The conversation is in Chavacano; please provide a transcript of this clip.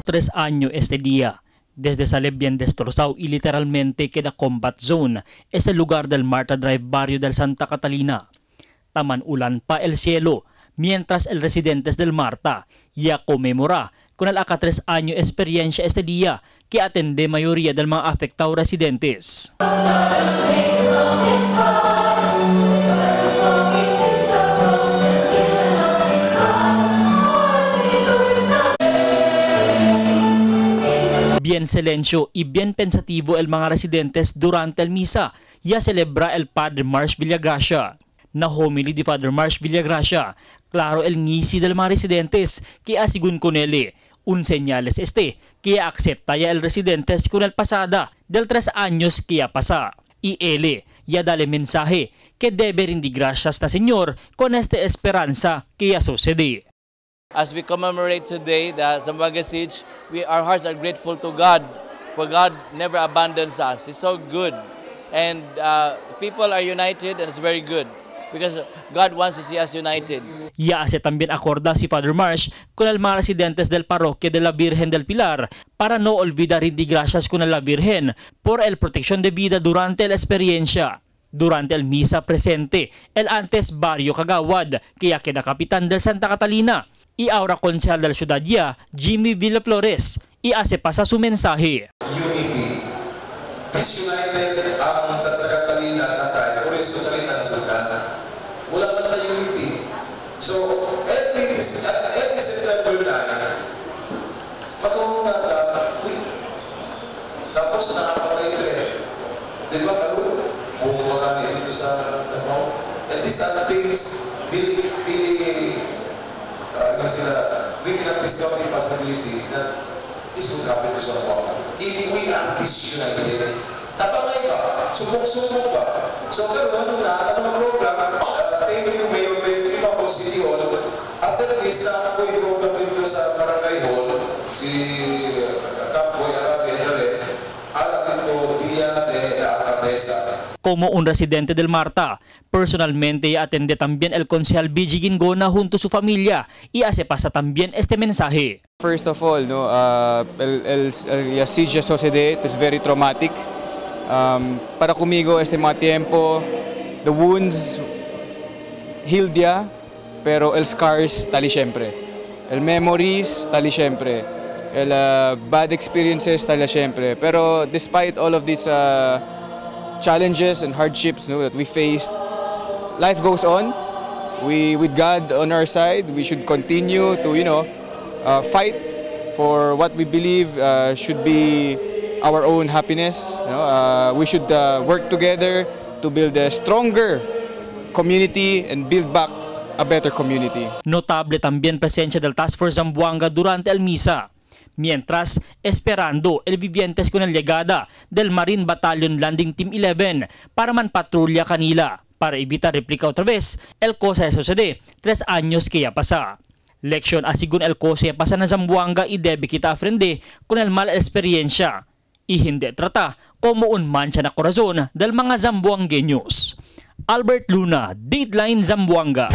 3 años este día. Desde sale bien destrozado y literalmente queda combat zone es el lugar del Marta Drive, barrio del Santa Catalina. Taman ulan pa el cielo, mientras el residentes del Marta ya conmemora con el aka 3 años experiencia este día que atende mayoría del mga afectados residentes. Bien silencio y bien pensativo el mga residentes durante el misa ya celebra el Padre Marsh Villagracia. Na homily di Father Marsh Villagracia, claro el ngisi del mga residentes que asigun con él, un señales este que acepta ya el residentes con el pasada del 3 años que ya pasa. Y él ya dale mensaje que debe rendir gracias na Señor con esta esperanza que ya sucede. As we commemorate today the Zamboanga Siege, our hearts are grateful to God, for God never abandons us. He's so good. And people are united and it's very good because God wants to see us united. Ya hace también acorda si Father Marsh con el mga residentes del parroquia de la Virgen del Pilar para no olvidar rendir gracias con la Virgen por el protección de vida durante la experiencia. Durante el misa presente, el antes barrio Kagawad, que ya queda capitán del Santa Catalina, y ahora concejal de la ciudad ya, Jimmy Villaflores, y hace pasa su mensaje. Unity. Disunited ang Santa Catalina at tayo, por eso salit ang sudan. Wala man tayo unity. So, every September 9, matulong na ta, uy, tapos nakapatay threat. Di ba, karon, bumba ka dito sa Davao. And these are things, dili, dili, ano sila, we cannot discount the possibility that this could happen to Zamboanga. If we are disunited, tapangay ba? Subok-subok ba? So, karon na, ano program, thank you, Mayor Mayor Lima po, City Hall. After this, na ako yung program dito sa Barangay Hall, si Campoy Arabi and the rest, ala dito, Dia de la Alcaldesa. Como un residente del Marta, personalmente atende también el concejal B.G. Gingona junto a su familia y hace pasa también este mensaje. First of all, no, el siege sucede, it is very traumatic. Para conmigo este mga tiempo, the wounds healed ya, pero el scars tali siempre. El memories tali siempre. El bad experiences tali siempre. Pero despite all of these challenges and hardships, no, that we faced, life goes on. We, with God on our side, we should continue to fight for what we believe should be our own happiness. We should work together to build a stronger community and build back a better community. Notable también presencia del Task Force Zamboanga durante el misa. Mientras, esperando el vivientes con la llegada del Marine Battalion Landing Team 11 para man patrulla kanila para evitar replica otra vez el cosa de sucede 3 años que ya pasa. Lección asigun el cosa ya pasa na Zamboanga y debe kita aprende con el mala experiencia y hindi trata como un mancha na corazón del mga Zamboangueños. Albert Luna, Dateline Zamboanga.